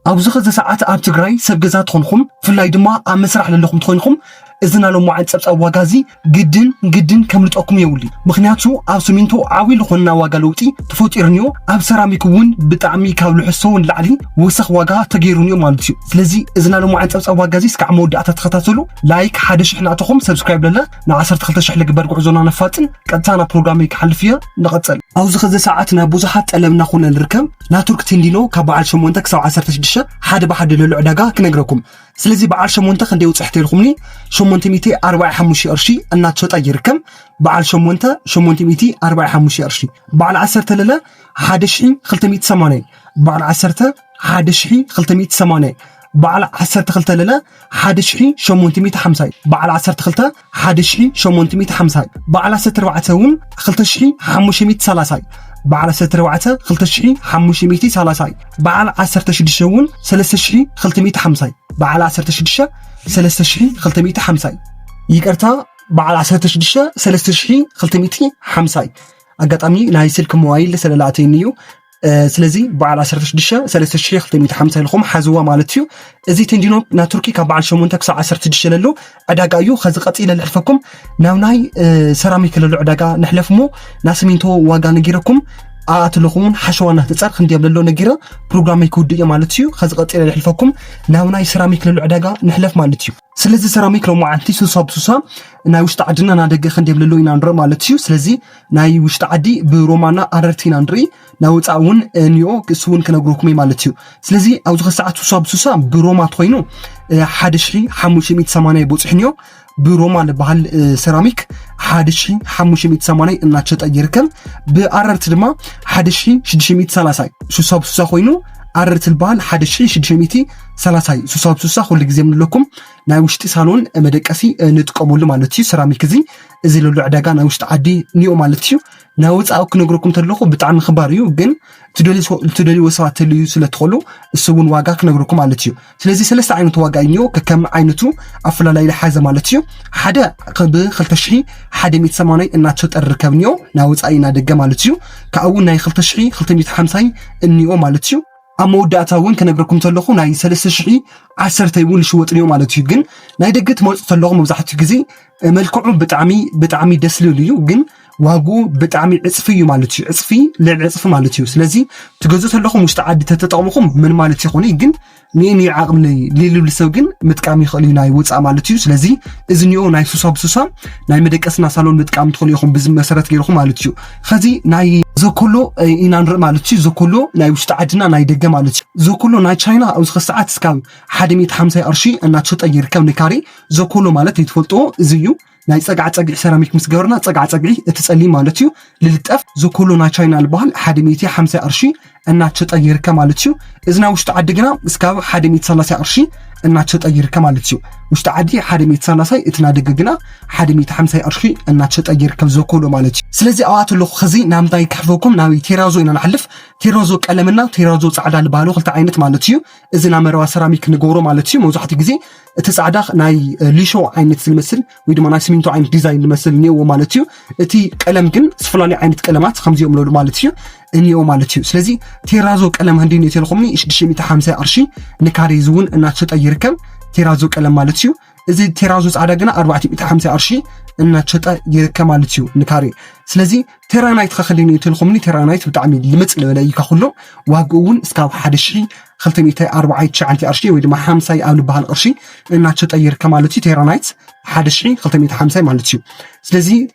ኣብዚ ኸዚ ሰዓት ኣብ ትግራይ ሰብ ገዛ ትኾንኹም፣ ብፍላይ ድማ ኣብ መስራሕ ዘለኹም ትኾንኹም፣ እዚ ናይ ሎማዓንቲ ጸብጻብ ዋጋ እዚ ግድን ግድን ከምልጠኩም የብሉ። ምኽንያቱ ኣብ ሲሚንቶ ዓብዪ ዝኾነ ናይ ዋጋ ለውጢ ተፈጢሩንዮ፣ ኣብ ሰራሚክ እውን ብጣዕሚ ካብ ልሕሶ ንላዕሊ ወሰኽ ዋጋ ተገይሩንዮ ማለት እዩ። ስለዚ እዚ ናይ ሎማዓንቲ ጸብጻብ ዋጋ እዚ እስካዕ መወዳእታ ተኸታተሉ። ላይክ ሓደ ሽሕ ናእተኹም፣ ሰብስክራይብ ለለ ን ዓሰርተ ክልተ ሽሕ ልግበር ጉዕዞና ነፋጥን። ቀጥታ ናብ ፕሮግራመይ ክሓልፍ እየ። ንቐጽል። ኣብዚ ኸዚ ሰዓት ናብ ብዙሓት ጠለብ እናኾነ ንርከብ። ናቱርክ ቴንዲኖ ካብ በዓል ሸሞንተ ክሳብ ዓሰርተ ሽዱሽተ ሓደ ብሓደ ለሎ ዕዳጋ ክነግረኩም። ስለዚ በዓል ሸሞንተ ክንደይ ውፅሕቲ ኢልኩምኒ? ሸሞንተ ሚእቲ ኣርባዓ ሓሙሽተ ቅርሺ እናተሸጠ ይርከብ። በዓል ሸሞንተ ሸሞንተ ሚእቲ ኣርባዓ ሓሙሽተ ቅርሺ። በዓል ዓሰርተ ለለ ሓደ ሽሕ ክልተ ሚእቲ ሰማንያ። በዓል ዓሰርተ ሓደ ሽሕ ክልተ ሚእቲ ሰማንያ። በዓል ዓሰርተ ክልተ ለለ ሓደ ሽሕ ሸሞንተ ሚእቲ ሓምሳ። በዓል ዓሰርተ ክልተ ሓደ ሽሕ ሸሞንተ ሚእቲ ሓምሳ። በዓል ዓሰርተ ኣርባዕተ እውን ክልተ ሽሕ ሓሙሽተ ሚእቲ ሰላሳ። በዓል ዓሰርተ ኣርባዕተ ክልተ ሽሕ ሓሙሽተ ሚእቲ ሰላሳ። በዓል ዓሰርተ ሽዱሽተ እውን ሰለስተ ሽሕ ክልተ ሚእቲ ሓምሳ። በዓል ዓሰርተ ሽዱሽተ ሰለስተ ሽሕ ክልተ ሚእቲ ሓምሳ። ይቅርታ፣ በዓል ዓሰርተ ሽዱሽተ ሰለስተ ሽሕ ክልተ ሚእቲ ሓምሳ። ኣጋጣሚ ናይ ስልክ ሞባይል ስለላእተይኒ እዩ። እ፣ ስለዚ በዓል ዓሰርተ ሽዱሽተ ሰለስተ ሽሕ ክልተ ሚእቲ ሓምሳ ኢልኩም ሓዝዋ ማለት እዩ። እዚ ቴንዲኖ ናቱርኪ ካብ በዓል ሸሞንተ ክሳብ ዓሰርተ ሽዱሽተ ለሎ ዕዳጋ እዩ። ኸዚ ቀጺለ ልሕልፈኩም ናብ ናይ፣ እ፣ ሰራሚክ ለሎ ዕዳጋ ንሕለፍ እሞ፣ ናይ ሲሚንቶ ዋጋ ነጊረኩም፣ ኣኣት ኣለኹም እውን ሓሸዋ እናተጻር ክንድዮም ለሎ ነጊረ ፕሮግራመይ ክውድእ እየ ማለት እዩ። ኸዚ ቀጺለ ልሕልፈኩም ናብ ናይ ሰራሚክ ለሎ ዕዳጋ ንሕለፍ ማለት እዩ። ስለዚ ሰራሚክ ሎማዓንቲ ሱሳ ብሱሳ ናይ ውሽጢ ዓድና ናደገ ክንድዮም ለሎ ኢና ንርኢ ማለት እዩ። ስለዚ ናይ ውሽጢ ዓዲ ብሮማና ኣረርቲ ኢና ንርኢ፣ ናይ ወፃኢ እውን፣ እ፣ እኒኦ፣ እሱ እውን ክነግረኩም እየ ማለት እዩ። ስለዚ ኣብዚ ኸዚ ሰዓት ሱሳ ብሱሳ ብሮማ ተኾይኑ፣ እ፣ ሓደ ሽሕ ሓሙሽተ ሚእቲ ሰማንያ በፂሑ እኒኦ። ብሮማ ዝበሃል፣ እ፣ ሰራሚክ ሓደ ሽሕ ሓሙሽተ ሚእቲ ሰማንያ እናተሸጠ ይርከብ። ብኣረርቲ ድማ ሓደ ሽሕ ሽዱሽተ ሚእቲ ሰላሳ እዩ። ሱሳ ብሱሳ ኮይኑ ኣረርቲ ዝበሃል ሓደ ሽሕ ሽዱሽተ ሚእቲ ሰላሳ እዩ። ሱሳ ብሱሳ ኩሉ ግዜ የምለኩም ናይ ውሽጢ ሳሎን መደቀሲ፣ እ፣ ንጥቀመሉ ማለት እዩ። ሰራሚክ እዚ፣ እዚ ለሎ ዕዳጋ ናይ ውሽጢ ዓዲ እኒኦ ማለት እዩ። ናይ ወፃኢ ክነግረኩም ተለኹ ብጣዕሚ ክባር እዩ፣ ግን ትደልዩ፣ ትደልይዎ ሰባት ትልዩ ስለ ትኽእሉ እሱ እውን ዋጋ ክነግረኩም ማለት እዩ። ስለዚ ሰለስተ ዓይነት ዋጋ እዩ እኒኦ፣ ከከም ዓይነቱ ኣፈላላይ ዝሓዘ ማለት እዩ። ሓደ ብ ክልተ ሽሕ ሓደ ሚእቲ ሰማንያ እናተሸጠ ዝርከብ እኒኦ፣ ናይ ወፃኢ እናደገ ማለት እዩ። ካብኡ እውን ናይ ክልተ ሽሕ ክልተ ሚእቲ ሓምሳ እኒኦ ማለት እዩ። ኣብ መወዳእታ እውን ክነግረኩም ተለኹ ናይ ሰለስተ ሽሕ ዓሰርተ እውን ዝሽወጥ እኒኦ ማለት እዩ። ግን ናይ ደገ ትመርፁ ተለኹ መብዛሕትኡ ግዜ መልክዑ ብጣዕሚ፣ ብጣዕሚ ደስ ልብል እዩ፣ ግን ዋግኡ ብጣዕሚ ዕፅፊ እዩ ማለት እዩ። ዕፅፊ፣ ልዕሊ ዕፅፊ ማለት እዩ። ስለዚ ትገዝኡ ተለኹም ውሽጢ ዓዲ ተተጠቕምኹም ምን ማለት ይኹን፣ ግን ንእኒ ዓቕሚ ልልብል ሰብ ግን ምጥቃም ይኽእል እዩ ናይ ወፃእ ማለት እዩ። ስለዚ እዚ እኒኦ ናይ ሱሳ ብሱሳ ናይ መደቀስና ሳሎን ምጥቃም ትኽእሉ ኢኹም ብዚ መሰረት ገይርኹም ማለት እዩ። ኸዚ ናይ ዘኮሎ፣ እ፣ ኢና ንርኢ ማለት እዩ። ዘኮሎ ናይ ውሽጢ ዓድና ናይ ደገ ማለት እዩ። ዘኮሎ ናይ ቻይና ኣብዚ ኸዚ ሰዓት እስካብ ሓደ ሚእቲ ሓምሳ ቅርሺ እናተሸጠ ይርከብ ንካሬ። ዘኮሎ ማለት ዘይትፈልጥዎ እዚ እዩ። ናይ ጸግዓ ጸግዒ ሰራሚክ ምስ ገበርና ጸግዓ ጸግዒ እቲ ጸሊም ማለት እዩ ልልጠፍ። ዘኮሎ ናይ ቻይና ዝበሃል ሓደ ሚእቲ ሓምሳ ቅርሺ እናተሸጠ ይርከብ ማለት እዩ። እዚ ናይ ውሽጢ ዓዲ ግና እስካብ ሓደ ሚእቲ ሰላሳ ቅርሺ እናተሸጠ ይርከብ ማለት እዩ። ውሽጢ ዓዲ ሓደ ሚእቲ ሰላሳ፣ እቲ ናይ ደገ ግና ሓደ ሚእቲ ሓምሳ ቅርሺ እናተሸጠ ይርከብ ዘኮሎ ማለት እዩ። ስለዚ ኣብኣ ተለኹ ኸዚ ናብ ምንታይ ክሕፈኩም፣ ናብ ቴራዞ ኢና ንሓልፍ። ቴራዞ ቀለምና ቴራዞ ጻዕዳ ዝበሃሉ ክልተ ዓይነት ማለት እዩ። እዚ ናይ መረባ ሰራሚክ ንገብሮ ማለት እዩ። መብዛሕትኡ ግዜ እቲ ጻዕዳ ናይ፣ እ፣ ሊሾ ዓይነት ዝመስል ወይ ድማ ናይ ሲሚንቶ ዓይነት ዲዛይን ዝመስል እኒኦዎ ማለት እዩ። እቲ ቀለም ግን ዝተፈላለዩ ዓይነት ቀለማት ከምዚኦም ኣለሉ ማለት እዩ፣ እኒኦ ማለት እዩ። ስለዚ ቴራዞ ቀለም ህንዲ እኒኦ ተልኹምኒ ሽዱሽተ ሚእቲ ሓምሳ ቅርሺ ንካሬ እዚ እውን እናተሸጠ ይርከብ። ቴራዞ ቀለም ማለት እዩ። እዚ ቴራዞ ጻዕዳ ግና ኣርባዕተ ሚእቲ ሓምሳ ቅርሺ እናተሸጠ ይርከብ ማለት እዩ ንካሬ። ስለዚ ቴራናይት ከኸልኒ ተልኹምኒ፣ ቴራናይት ብጣዕሚ ልምጽ ልበለ እዩ ካኩሎ። ዋግኡ እውን እስካብ ሓደ ሽሕ ክልተ ሚእቲ ኣርባዓን ትሽዓን ቅርሺ ወይ ድማ ሓምሳይ ኣብ ዝበሃል ቅርሺ እናተሸጠ ይርከብ ማለት እዩ። ቴራናይት ሓደ ሽሕ ክልተ ሚእቲ ሓምሳይ ማለት እዩ። ስለዚ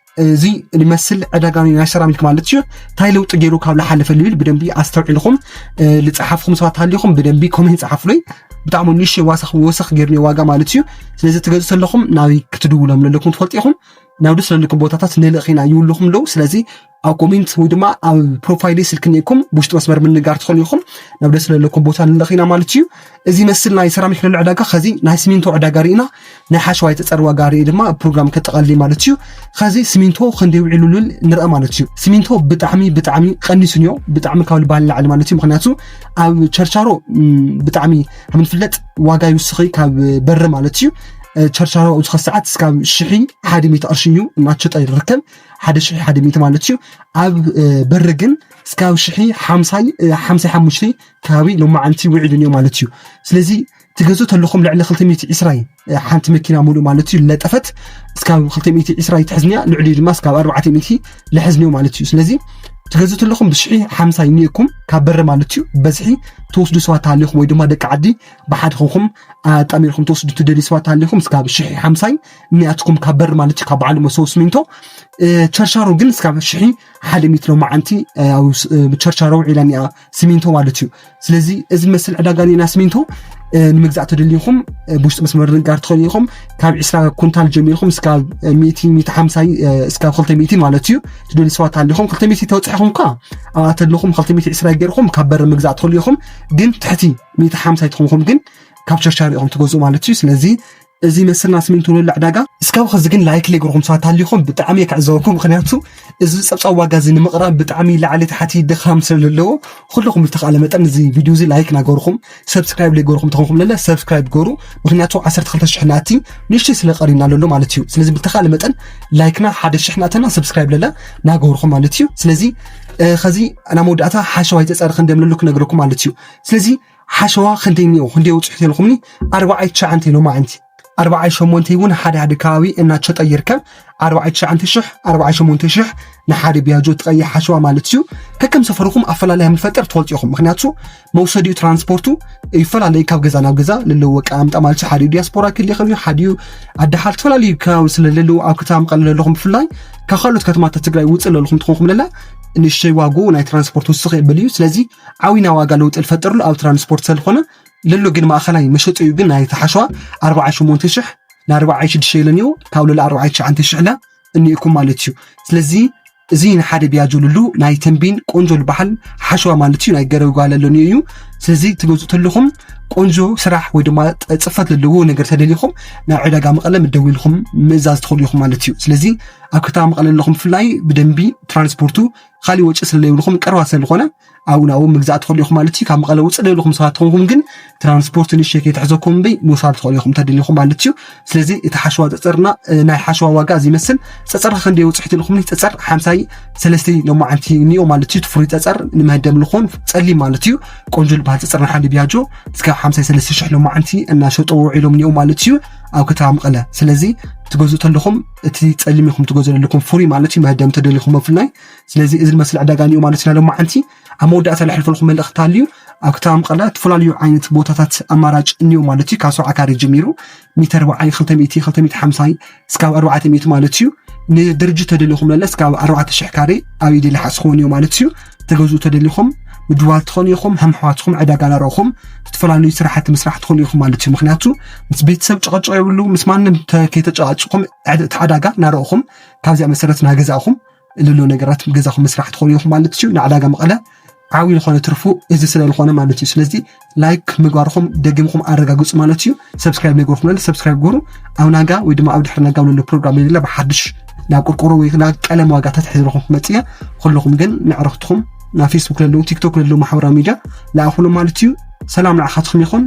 እዚ ዝመስል ዕዳጋ ናይ ሰራሚክ ማለት እዩ። እንታይ ለውጢ ገይሩ ካብ ዝሓለፈ ልብል ብደንቢ ኣስተውዒልኹም፣ እ፣ ዝጸሓፍኹም ሰባት ሃሊኹም ብደንቢ ኮሜንት ጸሓፉለይ። ብጣዕሚ ንእሽተይ ዋሳኽ ወሰኽ ገይሩኒ ዋጋ ማለት እዩ። ስለዚ ትገዝኡ ዘለኹም ናበይ ክትድውሎም ዘለኩም ትፈልጡ ኢኹም። ናብ ደስ ዘለኩም ቦታታት ንልእኽ ኢና ይብልኹም ኣለዉ። ስለዚ ኣብ ኮሜንት ወይ ድማ ኣብ ፕሮፋይለይ ስልኪ እኒኤኩም ብውሽጢ መስመር ምንጋር ትኽእሉ ኢኹም። ናብ ደስ ዘለኩም ቦታ ንልእኽ ኢና ማለት እዩ። እዚ መስል ናይ ሰራሚክ ልዕሊ ዕዳጋ፣ ኸዚ ናይ ሲሚንቶ ዕዳጋ ርኢና፣ ናይ ሓሸዋይ ተጸር ዋጋ ርኢ ድማ ፕሮግራም ከጠቓልል ማለት እዩ። ኸዚ ሲሚንቶ ክንደይ ውዒሉ ልብል ንርአ ማለት እዩ። ሲሚንቶ ብጣዕሚ፣ ብጣዕሚ ቀኒሱ እኒኦ፣ ብጣዕሚ ካብ ልባል ንላዕሊ ማለት እዩ። ምኽንያቱ ኣብ ቸርቻሮ፣ ም፣ ብጣዕሚ ከም ንፍለጥ ዋጋ ይውስኺ ካብ በሪ ማለት እዩ። ቸርቻሮ ኣብዚ ኸዚ ሰዓት እስካብ ሽሒ ሓደ ሚእቲ ቅርሺ እዩ እናተሸጠ ይርከብ። ሓደ ሽሒ ሓደ ሚእቲ ማለት እዩ። ኣብ በሪ ግን እስካብ ሽሒ ሓምሳይ ሓምሳይ ሓሙሽተ ከባቢ ሎማዓንቲ ውዒሉ እዩ ማለት እዩ። ስለዚ ትገዝኡ ተለኹም ልዕሊ ክልተ ሚእቲ ዕስራ ሓንቲ መኪና ሙሉእ ማለት እዩ ለጠፈት እስካብ ክልተ ሚእቲ ዕስራ ትሕዝንያ፣ ልዕሊ ድማ እስካብ ኣርባዕተ ሚእቲ ልሕዝንዮ ማለት እዩ። ስለዚ ትገዝኡ ተለኹም ብሽሒ ሓምሳ ይኒእኩም ካብ በሪ ማለት እዩ። በዝሒ ትወስዱ ሰባት ተሃሊኹም ወይ ድማ ደቂ ዓዲ ብሓደ ኹንኩም ኣጣሚርኩም ትወስዱ ትደልዩ ሰባት ተሃሊኹም እስካብ ሽሒ ሓምሳይ እኒኣትኩም ካብ በሪ ማለት እዩ። ካብ በዓሉ መሰው ስሚንቶ ቸርቻሮ ግን እስካብ ሽሒ ሓደ ሚእቲ ሎማዓንቲ ቸርቻሮ ውዒላ እኒኣ ስሚንቶ ማለት እዩ። ስለዚ እዚ መስል ዕዳጋ ኒና ስሚንቶ ንምግዛእ ተደሊኹም ብውሽጢ መስመር ንጋር ትኽእሉ ኢኹም። ካብ ዕስራ ኩንታል ጀሚርኩም እስካብ ሚእቲ ሚእቲ ሓምሳይ እስካብ ክልተ ሚእቲ ማለት እዩ። ትደልዩ ሰባት ኣሊኹም ክልተ ሚእቲ ተወፅሕኹም እኳ ኣብኣ ተለኹም ክልተ ሚእቲ ዕስራ ገይርኩም ካብ በሪ ምግዛእ ትኽእሉ ኢኹም። ግን ትሕቲ ሚእቲ ሓምሳይ ትኾንኩም ግን ካብ ቸርቻሪ ኢኹም ትገዝኡ ማለት እዩ። ስለዚ እዚ መስልና ስሚንቶ ለሎ ዕዳጋ እስካብ ኸዚ ግን ላይክ ለይገርኹም ሰባት ኣሊኹም ብጣዕሚ እየ ክዕዘበኩም። ምክንያቱ እዚ ጸብጻብ ዋጋ እዚ ንምቕራብ ብጣዕሚ ላዕሊ ታሕቲ ድኻም ስለ ዘለዎ ኩልኹም ብተኻለ መጠን እዚ ቪድዮ እዚ ላይክ ናገርኹም ሰብስክራይብ ለይገርኹም ተኾንኩም ለለ ሰብስክራይብ ገሩ። ምክንያቱ ዓሰርተ ክልተ ሽሕ ናቲ ንእሽተይ ስለ ቀሪና ለሎ ማለት እዩ። ስለዚ ብተኻለ መጠን ላይክና ሓደ ሽሕ ናተና ሰብስክራይብ ለለ ናገርኹም ማለት እዩ። ስለዚ ኸዚ ናብ መወዳእታ ሓሸዋይ ተጸርኽ እንደምለሉ ክነግረኩም ማለት እዩ። ስለዚ ሓሸዋ ክንደይ እኒኦ ክንደይ ውፅሒት ኢልኩምኒ ኣርባዓይ ትሽዓንተ ኢሎ ማዓንቲ ኣርባዓይ ሸሞንተ እውን ሓደ ሓደ ከባቢ እናተሸጠ ይርከብ። ኣርባዓይ ትሽዓንተ ሽሕ ኣርባዓይ ሸሞንተ ሽሕ ንሓደ ቢያጆ ትቐይሕ ሓሸዋ ማለት እዩ። ከከም ሰፈርኩም ኣፈላለያ ምፈጠር ትፈልጡ ኢኹም። ምክንያቱ መውሰዲኡ ትራንስፖርቱ ይፈላለዩ ካብ ገዛ ናብ ገዛ ለለዎ ኣቀማምጣ ማለት እዩ። ሓዲኡ ዲያስፖራ ክል ይኽእል እዩ፣ ሓዲኡ ኣዳሓል ዝተፈላለዩ ከባቢ ስለ ለለዎ ኣብ ከተማ መቐለ ለለኹም ብፍላይ ካብ ካልኦት ከተማታት ትግራይ ውፅእ ለለኹም ትኾንኩም ለላ ንእሽተይ ዋጉ ናይ ትራንስፖርት ውስኽ የብል እዩ። ስለዚ ዓዊና ዋጋ ለውጢ ልፈጠርሉ ኣብ ትራንስፖርት ስለዝኾነ ለሎ ግን ማእኸላይ መሸጢኡ ግን ናይ ተሓሸዋ ኣርባዓ ሸሞንተ ሽሕ ንኣርባዓ ሽዱሽተ ኢለን እዩ ካብ ልዕሊ ኣርባዓ ትሽዓንተ ሽሕ ላ እኒእኩም ማለት እዩ። ስለዚ እዚ ንሓደ ቢያጆ ልሉ ናይ ተንቢን ቆንጆ ልበሃል ሓሸዋ ማለት እዩ። ናይ ገረብ ጓለ ለኒኡ እዩ። ስለዚ ትገዝኡ ተለኹም ቆንጆ ስራሕ ወይ ድማ ጽፈት ለለዎ ነገር ተደሊኹም ናብ ዕዳጋ መቐለ ምደዊልኩም ምእዛዝ ትኽእሉ ኢኹም ማለት እዩ። ስለዚ ኣብ ከተማ መቐለ ኣለኹም ብፍላይ ብደንቢ ትራንስፖርቱ ካሊእ ወጪ ስለለይብልኹም ቀረባ ስለዝኾነ ኣብኡ ናብኡ ምግዛእ ትኽእሉ ኢኹም ማለት እዩ። ካብ መቐለ ውፅእ ደልኹም ሰባት ትኾንኩም ግን ትራንስፖርት ንእሽተይ ከይትሕዘኩም እምበይ ምውሳድ ትኽእሉ ኢኹም ተደሊኹም ማለት እዩ። ስለዚ እቲ ሓሸዋ ፀፀርና ናይ ሓሸዋ ዋጋ እዚ ይመስል። ፀፀር ክንደይ ውፅሒት ኢልኹም? ፀፀር ሓምሳይ ሰለስተ ሎማዓንቲ እኒኦ ማለት እዩ። እቲ ፍሩይ ፀፀር ንመህደም ልኾን ፀሊም ማለት እዩ። ቆንጆ ልበሃል ፀፀር ንሓደ ቢያጆ እስካብ ሓምሳይ ሰለስተ ሽሕ ሎማዓንቲ እናሸጠ ውዒሎም እኒኦ ማለት እዩ ኣብ ከተማ መቐለ። ስለዚ ትገዝኡ ተለኹም እቲ ፀሊም ኢኹም ትገዝኡ ዘለኩም ፍሩይ ማለት እዩ። መህደም ተደሊኹም ብፍላይ ስለዚ እዚ ዝመስል ዕዳጋ እኒኦ ማለት ኢና ሎማዓንቲ። ኣብ መወዳእታ ለሕልፈልኩም መልእኽቲ ኣልዩ ኣብ ከተማ መቐለ ዝተፈላለዩ ዓይነት ቦታታት ኣማራጭ እኒኦ ማለት እዩ። ካብ ሰብዓ ካሬ ጀሚሩ ሚተር ብዓይ ክልተ ሚእቲ ክልተ ሚእቲ ሓምሳይ እስካብ ኣርባዕተ ሚእቲ ማለት እዩ። ንድርጅት ተደሊኹም ለለ እስካብ ኣርባዕተ ሽሕ ካሬ ኣብ ኢዴ ለሓስ ክኸውን እዩ ማለት እዩ። ተገዝኡ ተደሊኹም ምድዋል ትኾኑ ኢኹም። ሃምሓዋትኹም ዕዳጋ ናረኹም ዝተፈላለዩ ስራሕቲ ምስራሕ ትኾኑ ኢኹም ማለት እዩ። ምክንያቱ ምስ ቤተሰብ ጨቐጭቕ የብሉ ምስ ማንም ከይተጨቃጭኹም ዕዳጋ ናረኹም ካብዚኣ መሰረት ናገዛእኹም ልሎ ነገራት ገዛኹም ምስራሕ ትኾኑ ኢኹም ማለት እዩ። ንዕዳጋ መቐለ ዓብዪ ዝኾነ ትርፉ እዚ ስለ ዝኾነ ማለት እዩ። ስለዚ ላይክ ምግባርኹም ደጊምኩም ኣረጋግፁ ማለት እዩ። ሰብስክራይብ ነገርኩም ለ ሰብስክራይብ ገሩ ኣብ ናጋ ወይ ድማ ኣብ ድሕሪ ናጋ ለሎ ፕሮግራም የለ ብሓድሽ ናብ ቁርቁሮ ወይ ናብ ቀለም ዋጋታት ሕዝረኹም ክመፅእ እየ። ኩልኹም ግን ንዕረኽትኹም ናብ ፌስቡክ ለለዉ ቲክቶክ ለለዉ ማሕበራዊ ሚድያ ለኣኹሉ ማለት እዩ። ሰላም ንዓኻትኩም ይኹን።